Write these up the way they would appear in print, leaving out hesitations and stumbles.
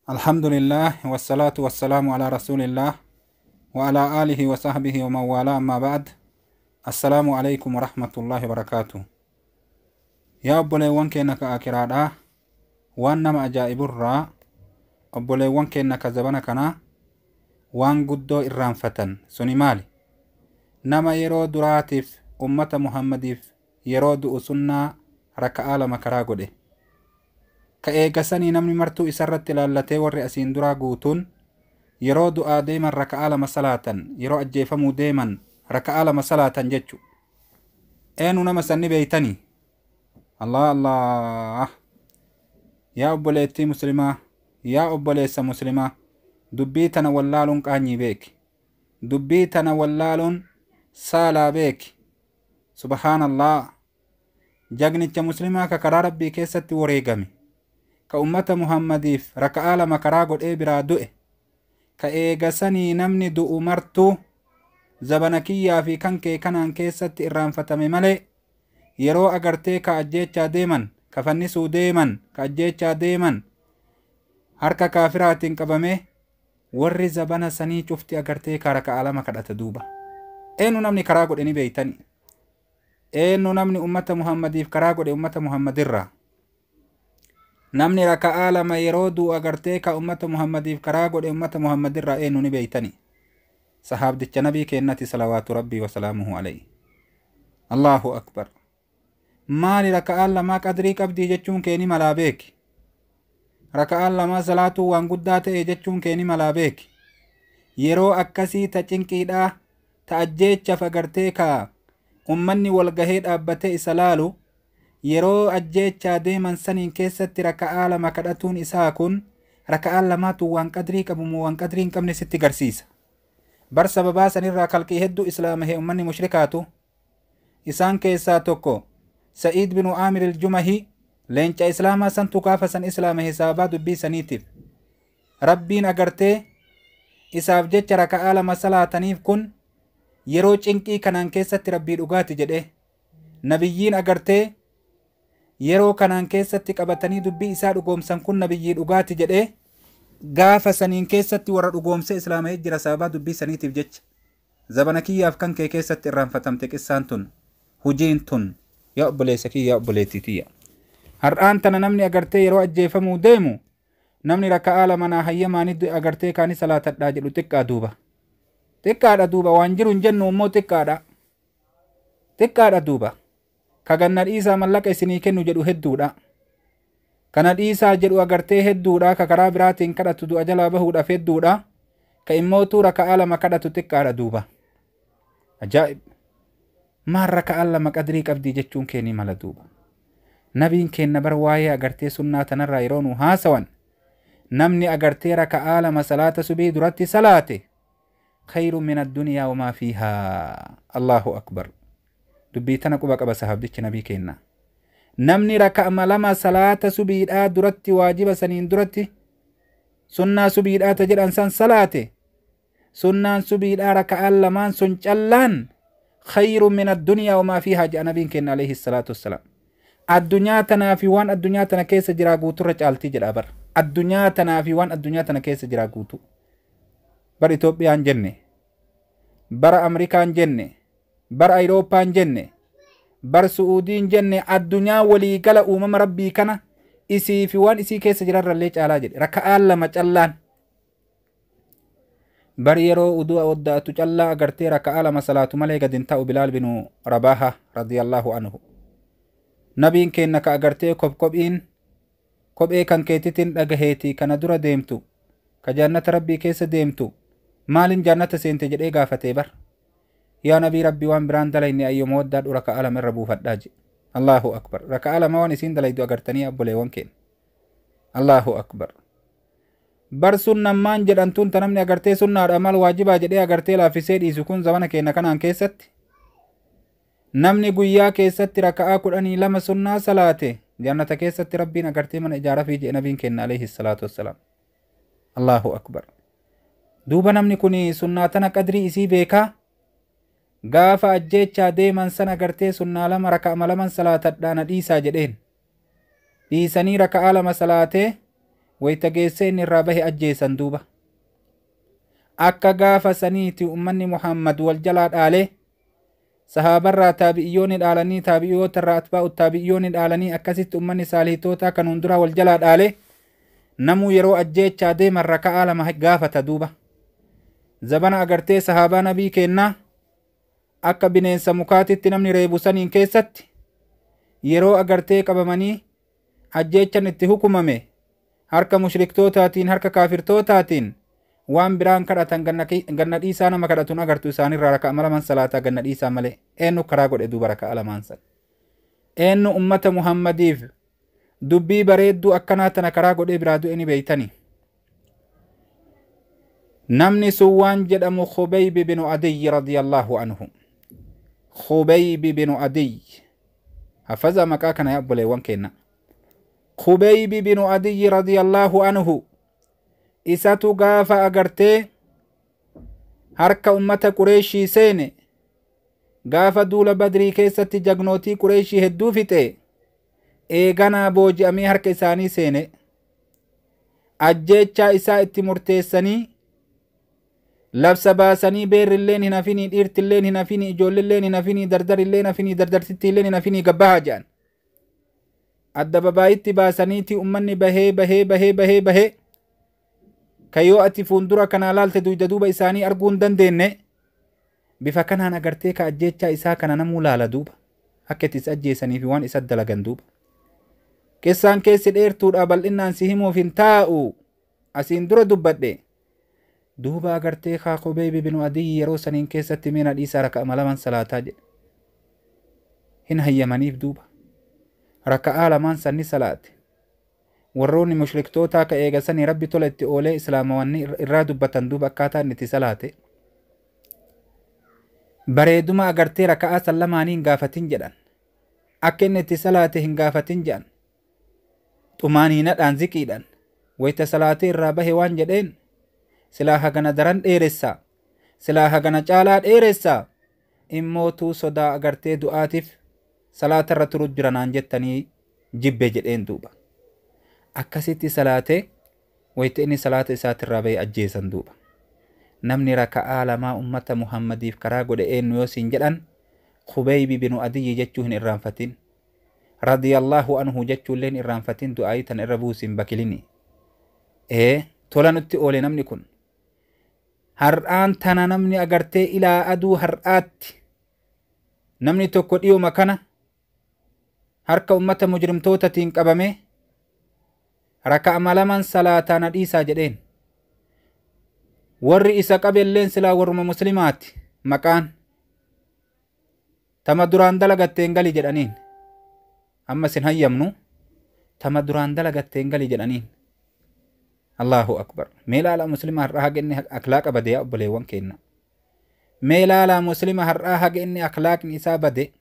الحمد لله والصلاة والسلام على رسول الله وعلى آله وصحبه ومن والاه، أما بعد، السلام عليكم ورحمة الله وبركاته. Yaa obboleewwan keenya ka akiraadhaa, waan nama ajaa'ibirraa obboleewwan keenya ka zabana kanaa waan guddoo irraanfatan suni maali? Nama yeroo duraatiif ummata Muhammadiif yeroo du'u sunnaa raka'aa lama karaa godhe, ka eegasanii namni martuu isarratti ilaallatee, warri asiin duraa guutuun yeroo du'aa deeman raka'aa lama salaatan, yeroo ajjeefamuu deeman raka'aa lama salaatan jechu. Eenu nama sanni beeytanii? Allah Allah! Yaa obboleettii muslimaa, yaa obboleessa muslimaa, dubbii tana wallaaluun qaanyii beeki, dubbii tana wallaaluun saalaa beeki. Subhaanallah! Jagnicha muslimaa ka karaa Rabbii keessatti wareegame, ka ummata Muhammadiif raka'aa lama karaa godhee biraa du'e, ka eegasanii namni du'u martuu zabana kiyyaa fi kan kee kanaan keessatti irraanfatame malee, yeroo agartee ka ajjeechaa deeman, ka fannisuu deeman, ka ajjeechaa deeman harka kaafiraatiin qabame, warri zabana sanii cufti agartee ka raka'aa lama kadhata duuba. Eenyu namni karaa godhe ni beeytani? Eenyu namni ummata Muhammadiif karaa godhe? Ummata Muhammadirraa namni raka'aa lama yeroo du'u agartee ka ummata Muhammadiif karaa godhe ummata Muhammadirraa eenyu ni beeytani? Sahaabdicha nabii keennati, salawaatu Rabbii wasalaamuhu alayhi. Allahu akbar! Maali raka'aan lamaa qadrii qabdii jechuun keeni malaa beeki. Raka'aan lamaa salaatuu waan guddaa ta'e jechuun keeni malaa beeki. Yeroo akkasii ta cinqiidhaa, ta ajjeechaaf agartee ka ummanni wal gahee dhaabbatee isa laalu, yeroo ajjeechaa deeman saniin keessatti raka'aa lama kadhatuun isaa kun raka'aan lamaatu waan qadrii qabu moo waan qadrii hin qabne sitti garsiisa. Bar sababaa sanirraa kalqii hedduu islaamahee ummanni mushrikaatu. Isaan keessaa tokko Sa'iid binu Aamir iljumahi, leenca islaamaa santu gaafa san islaamahe sababaa dubbii saniitiif. Rabbiin agartee isaaf jecha raka'aa lama salaataniif kun yeroo cinqii kanaan keessatti Rabbii dhugaati jedhe. Nabiyyiin agartee yeroo kanaan keessatti qabatanii dubbii isaa dhugoomsan kun nabiyyii dhugaati jedhe, gaafa saniin keessatti warra dhugoomsee islaamahee jira sababaa dubbii saniitiif jecha. Zabana kiyyaaf kan kee keessatti irraanfatamte qissaan tun, hujiin tun. Yaa obboleessa kiyya, yaa obboleettii tiyya, har'aan tana namni agartee yeroo ajjeefamuu deemu namni raka'aa lama naa hayyamaani agartee kaani salaatadhaa jedhu xiqqaa duuba, xiqqaadha duuba. Waan jiru hin jennu immoo xiqqaadha, xiqqaadha duuba. Ka ganna dhiisaa mallaqa isinii kennu jedhu hedduudha, kana dhiisaa jedhu agartee hedduudha, ka karaa biraatiin kadhatu du'a jalaa bahuudhaaf hedduudha, ka immootuu raka'aa lama kadhatu xiqqaadha duuba. Ajaa'ib! Maal raka'aan lama qadrii qabdii jechuun keenii mala duuba. Nabiin keenna bar waa'ee agartee sunnaa tanarraa yeroo nu haasawan, namni agartee raka'aa lama salaata subii duratti salaate khayru min addunyaa wamaa fiihaa. Allahu akbar! Dubbii tana quba qaba sahabdichi nabii keenna. Namni raka'ama lama salaata subiidhaa duratti, waajiba saniin duratti, sunnaa subiidhaa ta jedhan san salaate, sunnaan subiidhaa raka'aan lamaan sun callaan khayru min addunyaa wamaa fiihaa jedha nabiin keenna alayhi salaatu wassalaam. Addunyaa tanaa fi waan addunyaa tana keessa jiraa guuturra caaltii jedha bar. Addunyaa tanaa fi waan addunyaa tana keessa jiraa guutuu bar. Itoophiyaan jenne bara, Amrikaan jenne bara, Ayirooppaan jenne bar, Su'uudiin jenne, addunyaa waliigala uumama Rabbii kana isii fi waan isii keessa jirarrallee caalaa jedhe raka'aan lama callaan bar. Yeroo uduu oddaatu callaa agartee raka'aa lama salaatu malee gad hin ta'u Bilaal binu Rabaaha radiyallahu anhu. Nabiin keenna ka agartee kopkophiin kophee kan keetitiin dhagaheeti kana dura deemtu, ka jaannata Rabbii keessa deemtu, maalin jaannata seente jedhee gaafatee bar. Yaa nabii Rabbii, waan biraan dalayne, ayyoma waddaadhu raka'aa lama irra buufadhaa jedhe. Allahu akbar! Raka'aa lama waan isiin dalaydu agartanii, obboleewwan keenya? Allahu akbar! Bar sunnammaan jedhamtuun ta namni agartee sunnaadha mal waajibaa jedhee agartee laaffisee dhiisu kun, zamana keenya kanaan keessatti namni guyyaa keessatti raka'aa 12 sunnaa salaate jannata keessatti Rabbiin agartee mana ijaarafii jedhe nabiin kenna alayhi salaatu wassalaam. Allahu akbar! Duuba namni kun sunnaa tana qadrii isii beekaa, gaafa ajjeechaa deeman san agartee sunnaa lama raka'ama laman salaatadhaa na dhiisaa jedheen. Dhiisanii raka'aa lama salaatee Wayta geessee inni irraa bahe ajjeesan duuba. Akka gaafa saniiti ummanni Muhammad wal jalaa dhaalee, sahaabarraa taabi'iyyoonni dhaalanii, taabi'iyyoota atbaa'u taabi'iyyoonni dhaalanii, akkasitti ummanni saalihitootaa kan hunduraa wal jalaa dhaalee, namuu yeroo ajjeechaa deeman raka'aa 2 gaafata duuba. Zabana agartee sahaabaa nabii kennaa akka bineensa mukaatitti namni reebu saniin keessatti yeroo agartee qabamanii ajjeechan itti hukumame harka mushriktootaatiin, harka kaafirtootaatiin, waan biraan kadhatan ganna dhiisaa nama kadhatun agartu isaanirraa raka'a 2 salaataa ganna dhiisaa malee. Eenyu karaa godhe duuba raka'a 2 san? Eenyu ummata Muhammadiif dubbii bareedduu akkanaa tana karaa godhee biraa du'e ni beeytani? Namni sun waan jedhamu Khubayb binu Adiyyi radiyallahu anhu. Khubayb binu Adiyy, hafaza maqaa kana yaa obboleewwan keenna. Khubayb binu Adiyyi radiyallahu anhu isatu gaafa agartee harka ummata Qureeshii seene, gaafa duula Badrii keessatti jagnootii Qureeshii hedduu fixe, eeganaa booji'amee harka isaanii seene. Ajjeechaa isaa itti murteessanii labsa baasanii, beerrilleen hin hafinii, dhiirtilleen hin hafinii, ijoollilleen hin hafinii, dardarilleen hafinii, dardartittiilleen hin hafinii, gabbahaa jedhan. Adda babaayitti baasaniiti ummanni bahee bahee bahee bahee bahee, ka yoo ati fuuldura kanaa laalte duyda duuba isaanii arguu hin dandeenye, bifa kanaan agartee ka ajjeechaa isaa kana namuu laala duuba, akka itti isa ajjeesanii fi waan isa dalagan duuba. Qissaan keessi dheertuudha, bal'inaan si himuuf hin taa'u, asiin dura dubbadhe. Duuba agartee kaa Khubayb binu Adiyyi yeroo saniin keessatti miina dhiisaa raka'a 2 salaataa jedhe. Hin hayyamaniif duuba. Raka'aa 2 sanni salaate. Warroonni mushriktootaa ka eegasanii rabbi tola itti oolee islaamawanni irraa dubbatan duuba akkaataa inni itti salaate. Bareeduma agartee raka'aa san lamaanii hin gaafatin jedhan. Akka inni itti salaate hin gaafatin jedhan. Xumaaniinadhaan ziqiidhaan wayita salaatee irraa bahe waan jedheen, silaa hagana daran dheeressaa, silaa hagana caalaa dheeressaa, immootuu sodaa agartee du'aatiif salaata irra turu jira naan jettanii jibbe jedheen duuba. Akkasitti salaatee wayita inni salaata isaatirraa bahe ajjeesan duuba. Namni raka'aa 2 ummata Muhammadiif karaa godhe eenyu yoo siin jedhan, Khubayb binu Adiyyi jechuu hin irraanfatin. Radiyallahu anhu jechuullee hin irraanfatin, du'aayii tan irra buusin bakilini. Tola nutti oole namni kun. Har'aan tana namni agartee ilaa aduu har'aatti namni tokko dhiyuma kana harka ummata mujrimtootatiin qabame raka'a 2 salaataa na dhiisaa jedheen. Warri isa qabelleen silaa warruma muslimaati maqaan. Tama duraan dalagatteen gali jedhaniin. Amma sin hayyamnu, tama duraan dalagatteen gali jedhaniin. Allahu akbar. Mee ilaalaa muslima har'aa haga inni akhlaaqa bade yaa obboleewwan keenna. Mee ilaalaa muslima har'aa haga inni akhlaaqni isaa bade.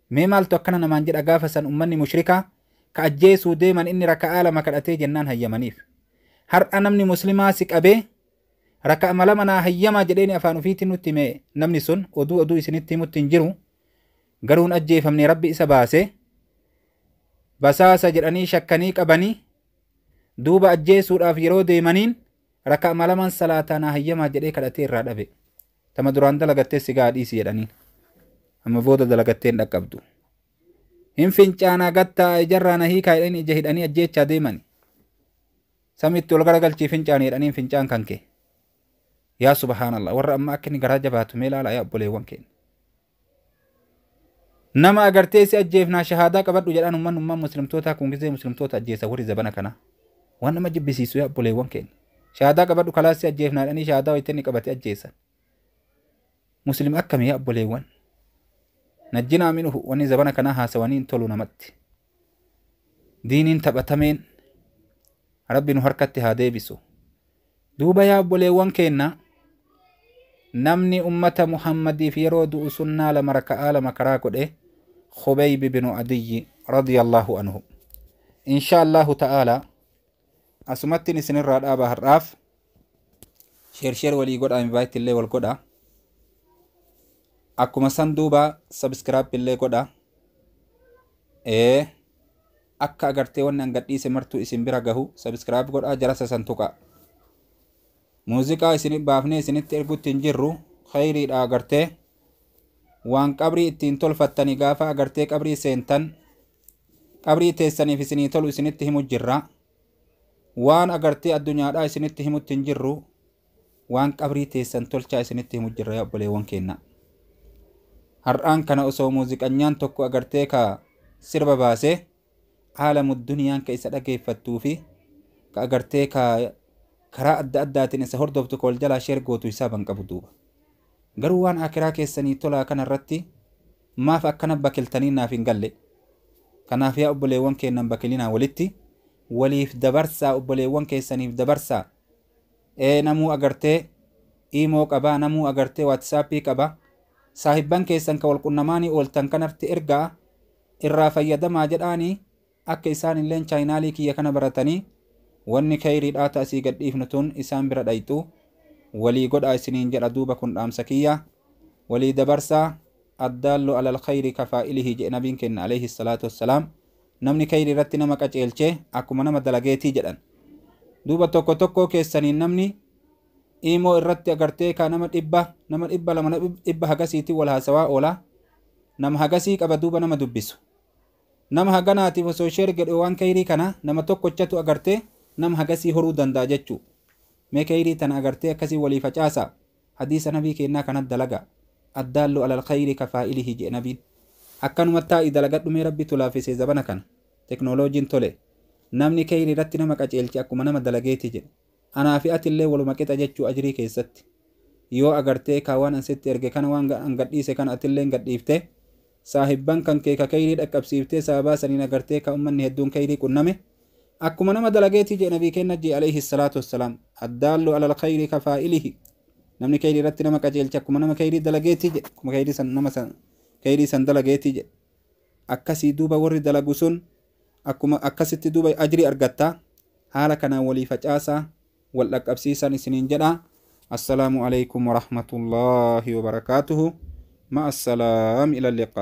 Mee maaltu akkana namaan jedha? Gaafa san ummanni mushrikaa ka ajjeesuu deeman inni raka'aa 2 kadhatee jennaan hayyamaniif. Har'a namni muslimaa si qabee raka'a 2 naa hayyamaa jedheeni afaan ofiitiin nutti hime, namni sun oduu isinitti himutti hin jiru. Garuun ajjeefamne, rabbi isa baase. Basaasa jedhanii shakkanii qabanii duuba ajjeesuudhaaf yeroo deemaniin raka'a 2 salaataa naa hayyamaa jedhee kadhatee irraa dhabe. Tama duraan dalagattee si gaa dhiisi jedhaniin. Amma booda dalagattee hin dhaqqabdu. Hin fincaanaa gattaa ijarraa na hiikaa jedhanii ija hidhanii ajjeechaa deemani. Samitti ol garagalchii fincaanii jedhaniin fincaan kan kee. Yaa subhaanallah, warra amma akka inni garaa jabaatu mee ilaalaa yaa obboleewwan keenya. Nama agartee si ajjeefnaa shahaadaa qabadhu jedhaan ummanni ummaan muslimtootaa kun gisee muslimtoota ajjeesa warri zabana kanaa. Waan nama jibbisiisu yaa obboleewwan keenya. Shahaadaa qabadhu kalaas si ajjeefnaa jedhanii shahaadaa wayita inni qabate ajjeesan. Muslim akkami yaa obboleewwan? Najjinaa minuhu, wanni zabana kanaa haasawanii hin tolu namatti. Diiniin taphatameen rabbi nu harkatti haa deebisu. Duuba yaa obboleewwan keenya, namni ummata Muhammadiif yeroo du'u sunnaa 2 raka'aa 2 karaa godhe Khubayb binu Adiyyi radiyallahu anhu. Insha Allahu ta'ala asumattiin isinirraa dhaaba har'aaf. Share share walii godhaa, invite illee wal godhaa. Akkuma san duuba subscribe illee godhaa. Akka agartee wanni an gadhiise martuu isin bira gahu subscribe godhaa, jarasa san tuqaa. Muuziqaa isin baafnee isinitti ergutti hin jirru, khayriidha. Agartee waan qabrii ittiin tolfattanii gaafa agartee qabrii seentan qabrii teessaniif isinii tolu isinitti himu jirra. Waan agartee addunyaadhaa isinitti himutti hin jirru, waan qabrii teessan tolchaa isinitti himu jirra. Yaa obboleewwan keenna, har'aan kana osoo muuziqanyaan tokko agartee ka sirba baasee haala duniyaan ka isa dhageeffattuu fi ka agartee ka karaa adda addaatiin isa hordoftu ka wal jalaa share gootu hisaaban qabu duuba. Garuu waan akiraa keessanii tolaa kana irratti maaf akkana bakiltanii naaf hin galle. Kanaaf yaa obboleewwan keennan, bakilinaa, walitti waliif dabarsaa, obboleewwan keessaniif dabarsaa. Ee, namuu agartee iimoo qabaa, namuu agartee WhatsAppii qaba. Saahibban keessan ka walqunnamaanii ooltan kanatti ergaa, irraa fayyadamaa jedhaanii, akka isaan illeen channelii kiyya kana baratanii wanni kayriidhaa ta'asii gadhiifnu tun isaan bira dhayxu walii godhaa isiniin jedha. Duuba kun dhaamsa kiyya, walii dabarsaa. الدال على الخير كفاعله jedhe nabiin kenna عليه الصلاة والسلام. Namni kayrii irratti nama qaceelchee akkuma nama dalageetii jedhan. Duuba tokko tokko keessaniin namni iimoo irratti agartee ka nama 100, nama 200, nama 100 hagasiitiin wal haasawaa oola. Nama hagasii qaba duuba nama dubbisu. Nama haganaatiif osoo share godhe waan kayrii kana, nama tokkochatu agartee nama hagasii horuu danda'a jechuu. Mee kayrii tana agartee akkasii walii facaasa, hadiisa nabii kennaa kanat dalaga. الدال على الخير كفاعله jedhe nabiin. Akkanuma taa'ii dalagadhu mee. Rabbitu laaffisee zabana kana, teknooloojiin tole. Namni kayrii irratti nama qaceelche akkuma nama dalageeti jedhe. Anaa fi atillee waluma qixa jechuu ajrii keessatti. Yoo agartee kaa waan an sitti erge kana, waan an gadhiise kana atillee gadhiifte, saahibban kan kee ka kayrii dhaqqabsiiftee, sababaa saniin agartee ka ummanni hedduun kayrii qunname, akkuma nama dalageetii jedhe nabii kenna jee عليه الصلاة والسلام. الدال على الخير كفاعله. Namni kayrii irratti nama qajeelche akkuma nama kayrii dalageetii jedhe, akkuma kayrii san nama san kayrii san dalageetii jedhe. Akkasii duuba warri dalagu sun akkuma akkasitti duuba ajrii argatta. Haala kanaan walii facaasaa, wal dhaqqabsiisan isiniin jedha. السلام عليكم ورحمة الله وبركاته. مع السلام، إلى اللقاء.